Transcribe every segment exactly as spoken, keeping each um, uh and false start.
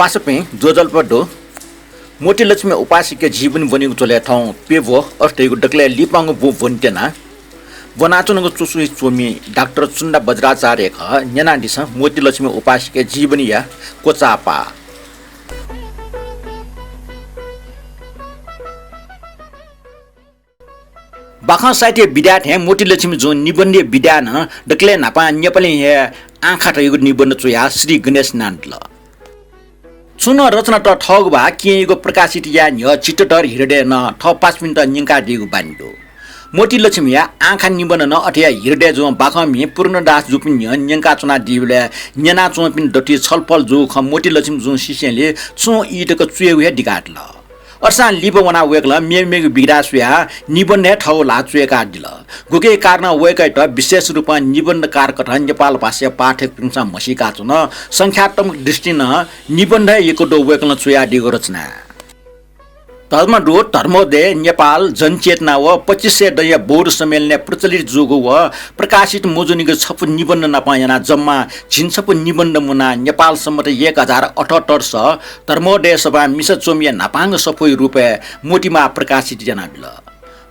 पासापिं ज्वजलपा दु। मोतीलक्ष्मी उपासिके जीवनी ब्वनीगु झ्वलय् थौं प्यब्व अथे धइगु दकलय् लिपांगु ब्व ब्वनेत्यना। ब्वनाच्वनागु च्वसुइ च्वमि डाक्टर चुन्दा बज्राचार्य खः। न्यनादिसँ मोतीलक्ष्मी उपासिके जीवनीया क्वचाःपाः। बाखं साहित्य विधाय् थें मोतीलक्ष्मी जुं निबन्धया विधाय् नं दकलय् न्हापां नेपालय् हे आँखा धइगु निबन्ध च्वयाः श्री गणेश नां दिल। छुं नं रचनात थःगु भाः केहेँयागु प्रकाशित याये न्ह्यः चित्तधर हृदयं नं थः पासापिन्त न्यंकादीगु बानी दु। मोतीलक्ष्मीया आँखा निबन्ध नं अथे हे हृदय जुं बाखंमि पूर्णदास जुपिं न्ह्यः न्यंकाच्वनादीबलय् न्यनाच्वंपिं दथुइ छलफल जूगु खँ मोतीलक्ष्मी जुं सिसेंलि छुं ई तक च्वयेगु हे दिकादिल। अथेसां लिपा वनाः वय्कलं मेमेगु विधा स्वयाः निबन्धय् थःगु ल्हाः च्वय्कादिल। गुके कारणं वय्कःयात विशेष रूपं निबन्धकार कथं नेपाल भाषाया पाठकपिन्सं म्हसीकाच्वन। संख्यात्मक दृष्टिं नं निबन्धय् यक्व दु वय्कलं च्वयादीगु रचना। धर्मदूत, धर्मोदय, नेपाल, जनचेतना व पच्चिस सय दँया बौद्ध सम्मेलनय् प्रचलित जूगु व प्रकाशित मजूनिगु छपु निबन्ध नाप यानाः जम्मा झिंछपु निबन्ध मुनाः नेपाल सम्बत एक हजार अठहत्तर स धर्मोदय सभां मिसा च्वमिया न्हापांगु सफूया रूपय् मोतीमाः प्रकाशित यानाबिल।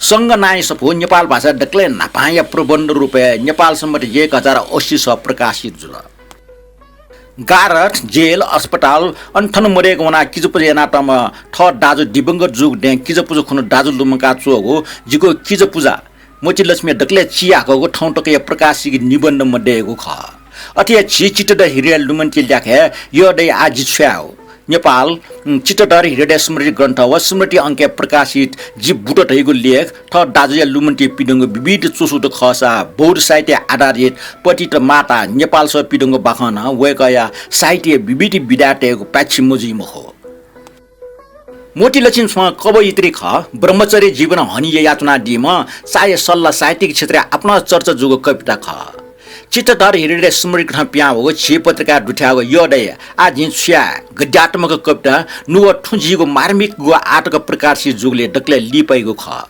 संघ नाई सफू नेपाल भाषा दकलय् न्हापांया प्रबन्ध रूपय् नेपाल सम्बत एक हजार अस्सी स प्रकाशित जुल। गारथ, जेल, अस्पताल, अन थन मदय्क वनाः किजापुजा यानातःम्ह थः दाजु दिवंगत जूगु दँय् किजापुजा खुन्हु दाजु लुमंका च्वःगु जिगु किजापुजा मोतीलक्ष्मीया दकलय् चिहाकःगु थौं तकया प्रकाशित निबन्ध मदय्गु खः। अथे हे झी चित्तधर हृदय लुमन्ति ल्याखय् यःदँय् आः जि छु याये? नेपाल, उम्, चित्तधर हृदय स्मृति ग्रन्थ व स्मृति अंकय् प्रकाशित जि बुट धइगु लेख, थः दाजुया लुमन्ति पिदंगु विविध च्वसुत खःसा बौद्ध साहित्य आधारित पतित माता नेपाल सः पिदंगु बाखं नं वय्कःया साहित्यया विविध विधातय्गु पाक्षि मजुइ मखु। मोतीलक्ष्मी छुं कवयित्री खः। ब्रह्मचर्य जीवन हनि ययाच्वनादीम्ह चाहे सल्ला साहित्यिक क्षेत्रय् आपालं चर्चा जूगु कविता खः। चित्तधर हृदय स्मृति कथं पिहां वःगु झी पत्रिकाय् दुथ्याःगु यःदँय् आः जिं छु याये गद्यात्मक कविता नुगः थुं जिगु मार्मिक गुगः आः तक प्रकाशित जूगुलिं दकलय् लिपाइगु खः।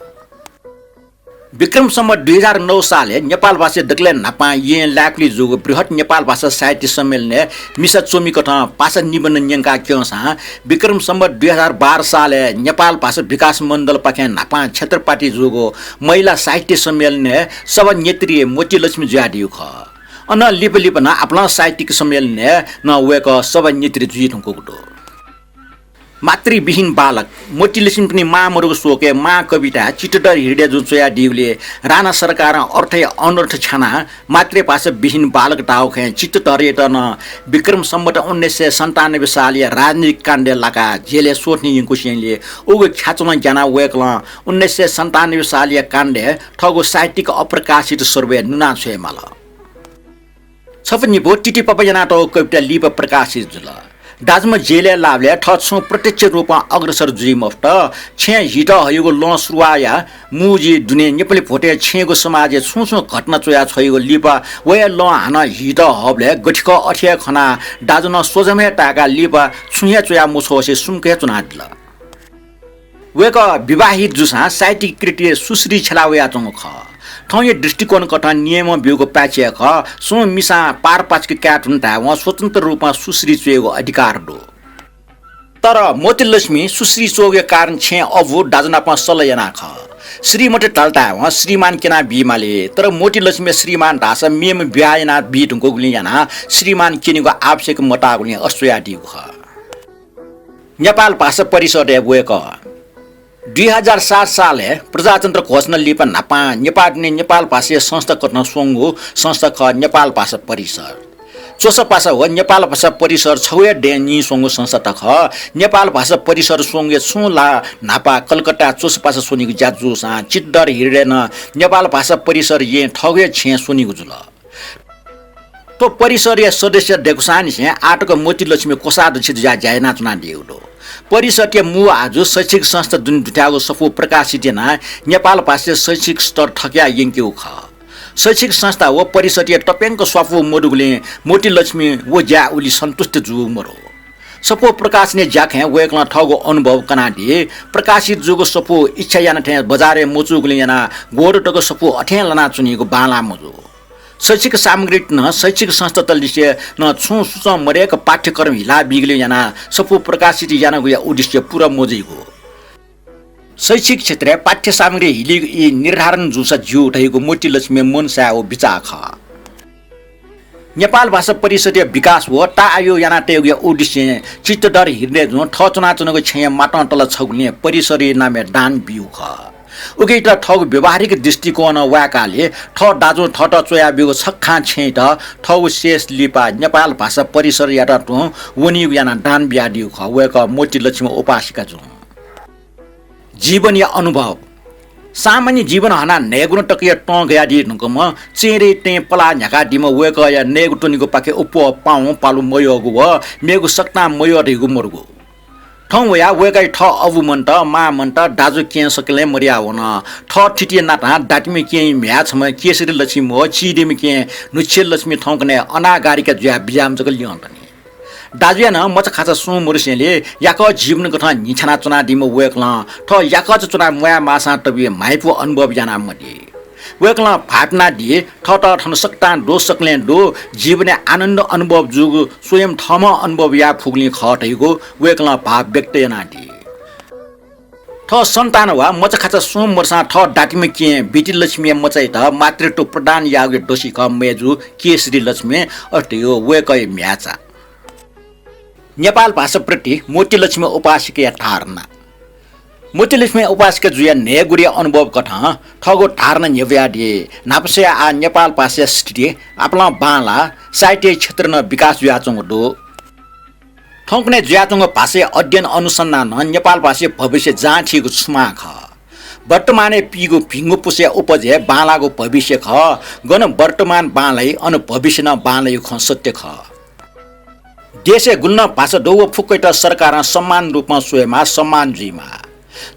विक्रम सम्वत दुई हजार नौ सालय् नेपाल भाषाय् दकलय् न्हापां येँ लाय्कुलि जूगु बृहत् नेपाल भाषा साहित्य सम्मेलनय् मिसा च्वमि कथं पासा निबन्ध न्यंका क्यंसां विक्रम सम्वत दुई हजार बाह्र सालय् नेपाल भाषा विकास मण्डलपाखें न्हापां क्षेत्रपाटी जूगु महिला साहित्य सम्मेलनय् सभानेत्री मोतीलक्ष्मी जुयादीगु खः। अनं लिपा लिपा नं आपालं साहित्यिक सम्मेलनय् नं वय्कः सभानेत्री जुइ धुंकूगु दु। मातृविहीन बालक, मोतीलक्ष्मीपिनि मां मदुगु शोकय् मां कविता चित्तधर हृदय जुं च्वयादीगुलिं राणा सरकारं अर्थया अनर्थ छ्यानाः मातृभाषा विहीन बालक धाःगु खँय् चित्तधरयात नं विक्रम सम्वत उन्नाइस सय सन्तानब्बे सालया राजनीतिक काण्डय् लाकाः जेलय् स्वथुने यंकुसेंलि उगु ख्याच्वलं ग्यानाः वय्कलं उन्नाइस सय सन्तानब्बे सालया काण्डय् थःगु साहित्यिक अप्रकाशित स्वरूपय् नुना छ्वयेमाल। छपु निपु तितिपापा यानातःगु कविता लिपा प्रकाशित जुल। दाजुम्ह जेलय् लाःबलय् थः छुं प्रत्यक्ष रूपं अग्रसर जुइ मफुत। छेँय् हीत हइगु लं सुरुवाःया मू जुइ दुने नेपाली भोटय् छेँय्गु समाजय् छुं छुं घटना च्वया छ्वइगु लिपा वया लं हानं हीत हःबलय् गथे खः अथे हे खनाः दाजुनं स्वझ्यामय् ताय्काः लिपा छुं हे च्वया मछ्वसे सुम्क हे च्वनादिल। वय्कः विवाहित जूसां साहित्यिक कृतिय् सुश्री छ्यला वयाच्वंगु खः। थौंया दृष्टिकोण कथं नियमं ब्यूगु पाय्छि हे खः। सुं मिसां पारपाचुके काये धुन धायेवं स्वतन्त्र रूपं सुश्री च्वयेगु अधिकार दु। तर मोतीलक्ष्मी सुश्री च्वःगुया कारण छेँय् अबु दाजुनापं सल्लाह यानाः खः। श्रीमती धाल धायेवं श्रीमान क्यना बीमाली, तर मोतीलक्ष्मीया श्रीमान धाःसा मेम्ह ब्याहा याना बी धुंकूगुलिं यानाः श्रीमान क्यनेगु आवश्यक मताःगुलिं अथे च्वयादीगु खः। नेपाल भाषा परिषदय् वय्कः। दुई हजार सात सालय् प्रजातन्त्र घोषणा लिपा न्हापां नेपाः दुने नेपाल भाषाया संस्था कथं स्वंगु संस्था खः नेपाल भाषा परिषद। च्वसापासा व नेपाल भाषा परिषद छगू हे दँय् नीस्वंगु संस्था खः। नेपाल भाषा परिषद स्वंगुया छुं ला न्हापां कलकत्ताय् च्वसापासा स्वनीगु ज्या जूसां चित्तधर हृदयं नं नेपाल भाषा परिषद येँय् थःगु हे छेँय् स्वनीगु जुल। थ्व परिषदया सदस्य दय्कूसांनिसें आःतक मोतीलक्ष्मी कोषाध्यक्ष जुयाः ज्या यानाच्वनादीगु दु। परिषदया मू आजु शैक्षिक संस्था दुने दुथ्याःगु सफू प्रकाशित यानाः नेपाल भाषाया शैक्षिक स्तर थकयाः यंकेगु खः। शैक्षिक संस्था व परिषदया तप्यंक स्वापू मदुगुलिं मोतीलक्ष्मी व ज्याय् उलि सन्तुष्ट जूगु मदु। सफू प्रकाशनया ज्याखँय् वय्कलं थःगु अनुभव कनादी। प्रकाशित जूगु सफू इच्छा याना थें बजारय् मजूगुलिं यानाः ग्वदँ तक सफू अथें लानाच्वनीगु बांलाः मजू। शैक्षिक सामग्रीत नं शैक्षिक संस्थात लिसे नं छुं सुचं मदय्क पाठ्यक्रम हिला बीगुलिं यानाः सफू प्रकाशित यानागुया उद्देश्य पूरा मजुइगु। शैक्षिक क्षेत्रय् पाठ्य सामग्री हिलीगु ई निर्धारण जूसा ज्यू धइगु मोतीलक्ष्मीया मनसाय व बिचाः खः। नेपाल भाषा परिषदया विकास व ताःआयु याना तयेगुया उद्देश्यं चित्तधर हृदयजुं थः च्वनाच्वनागु छेँया मातंतला छगुलिं परिषदया नामय् दान ब्यूगु खः। उकियात थःगु व्यावहारिक दृष्टिकोणं वाय्काले थः दाजुं थःत च्वयाब्यूगु छखां छेँयात थःगु शेष लिपा नेपाल भाषा परिषदयात तुं वनीगु यानाः दान बियादीगु खः वय्कः मोतीलक्ष्मी उपासिकाजुं। जीवनया अनुभव। सामान्य जीवन हनाः नयेगुन्हु तकया तं गयादी धुंकूम्ह चेंरे तें पलाः न्ह्याकादीम्ह वय्कःया नयेगु त्वनेगुपाखे अप्वः पावं पालु मयःगु व मेगु सकतां मयः धइगु मदुगु। थौं वयाः वय्कःया थः अबु मन्त, मां मन्त, दाजु केहेँ सकलें मदयावन। थः थितिया नातां दातिम्ह केहेँया म्ह्याय् छम्ह केशरी लक्ष्मी व चिधीम्ह केहेँ नुच्छे लक्ष्मी थौंकन्हय् अनागारिका जुयाः बिज्याःम्ह जक ल्यं तनी। दाजुया नं मचाखाचा सुं मदुसेंलि याकः जीवन कथं न्हिछ्याना च्वनादीम्ह वय्कलं थः याकःचा च्वनाः म्वाये माःसां तबि म्हाइपु अनुभव याना मदी। वय्कलं भाःपिनादी, थःत थन सकतां दु, सकलें दु, जीवनय् आनन्द अनुभव जूगु स्वयं थःम्हं अनुभव याये फुगुलिं खः धइगु वय्कलं भाव व्यक्त यानादी। थः सन्तान वा मचाखाचा सुं मदुसां थः दातिम्ह केहेँ बितिलक्ष्मीया मचायात मातृत्व प्रदान याःगु दसि खः मय्जु केशरी लक्ष्मी, अथे धइगु वय्कःया म्ह्याय्चा। नेपाल भाषाप्रति मोतीलक्ष्मी उपासिकाया धारणा। मोतीलक्ष्मी उपासिकाजुया नयेगुलिया अनुभव कथं थःगु धारणा न्ह्यब्वयादी। न्हापा स्वयाः आः नेपाल भाषाया स्थिति आपालं बांलाः, साहित्यया क्षेत्र नं विकास जुयाच्वंगु दु। थौंकन्हय् जुयाच्वंगु भाषाया अध्ययन अनुसन्धानं नेपाल भाषाया भविष्य जाँचीगु छुमां खः। वर्तमानय् पीगु भिंगु पुसया उपजय् बांलाःगु भविष्य खः। गन वर्तमान बांलाइ, अन भविष्य नं बांलाइगु खँ सत्य खः। देशय् गुलि नं भाषा दु व फुक्कयात सरकारं समान रूपं स्वयेमाः, सम्मान जुइमाः।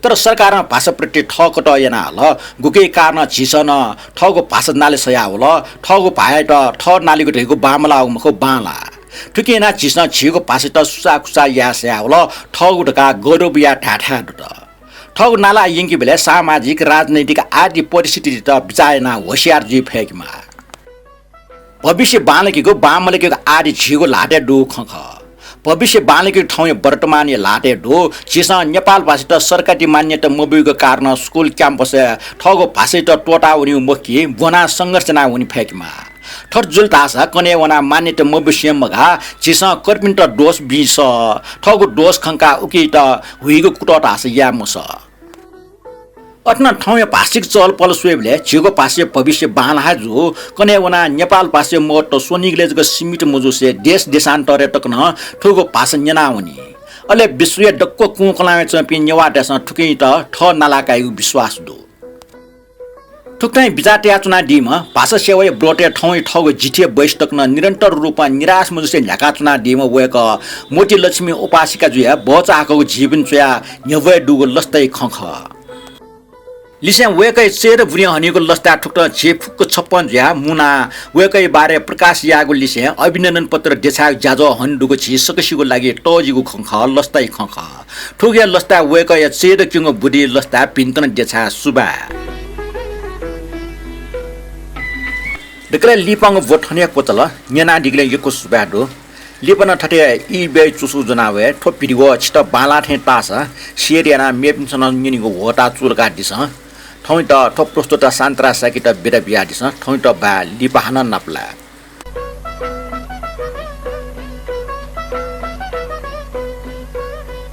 तर सरकारं भाषाप्रति थःकतः याना हल, गुकिया कारणं झीसं नं थःगु भाषा नाले सयावल, थःगु भाय्‌यात थः नालेगु धइगु बांमलाःगु मखु, बांलाः। थुकिं यानाः झीसं झीगु भाषायात सुचाःकुचाः याये सयावल, थःगु धकाः गौरव याः धायेथाय् दुत। थःगु नालाः यंकेबलय् सामाजिक, राजनैतिक आदि परिस्थितित बिचाः यानाः होशियार जुइ फय्केमाः। भविष्य बांलाकेगु, बांमलाकेगु आदि झीगु ल्हातय् दुगु खँ खः। भविष्य बांलाकेगु थौंया वर्तमानया ल्हातय् दु। झीसं नेपाल भाषायात सरकारी मान्यता मब्यूगु कारणं स्कुल क्याम्पसय् थःगु भाषायात त्वःताः वनेगु मखु कि ब्वनाः संघर्ष यानाः वने फय्केमाः। थथे जुल धाःसा कन्हय् वनाः मान्यता मब्यूसें मगाः, झीसं कर्पिन्त दोष बी सः। थःगु दोष खंकाः उकियात हुइगु कुतः धाःसा याये मसः। अथे नं थौंया भाषिक चहलपहल स्वयेबलय् झीगु भाषाया भविष्य बांलाः हे जू। कन्हय् वनाः नेपाल भाषाया महत्व स्वनिगलय् जक सीमित मजूसे देश देशान्तरय् तक नं थुगु भाषा न्यनावनी। अले विश्वया दक्व कुंकलांया च्वंपिं नेवाःतय्सं थुकियात थः नालाः काइगु विश्वास दु। थुकथं बिचाः तयाच्वनादीम्ह भाषा सेवाया ब्रतय् थौंया थःगु जिथिया बयस तक नं निरन्तर रूपं निराश मजूसे न्ह्याकाच्वनादीम्ह वय्कः मोतीलक्ष्मी उपासिकाजुया भचा हाकःगु जीवन च्वयाः न्ह्यब्वये दुगु लसताया खँ खः। लिसें वय्कःया चय्दँ बुने हनीगु लसताय् थुकथं झी फुक्क छप्पँ जुयाः मुनाः वय्कःया बारे प्रकाश याःगु लिसें अभिनन्दन पत्र देछायेगु ज्याझ्वः हने दुगु झी सकसिगु लागि तःजिगु खँ खः, लसताया खँ खः। थुकिया लसताय् वय्कःया चय्दँ क्यंगु बुदिं लसताय् भिंतुना देछाय् सुभाय्। दकलय् लिपांगु ब्व थन हे क्वचाल, न्यनादीगुलिं यक्व सुभाय् दु। लिपा नं थथे ई ब्यय चुसु ज्वना वये। थ्व video छितः बांलाः थें ताःसा share यानाः मेपिन्सं नं न्यनेगु ह्वःताः चूलाकादिसँ। थौंयात थ्व प्रस्तुता शान्तराज शाक्ययात बिदा बियादिसँ। थौंयात बाय्, लिपा हानं नापलाये।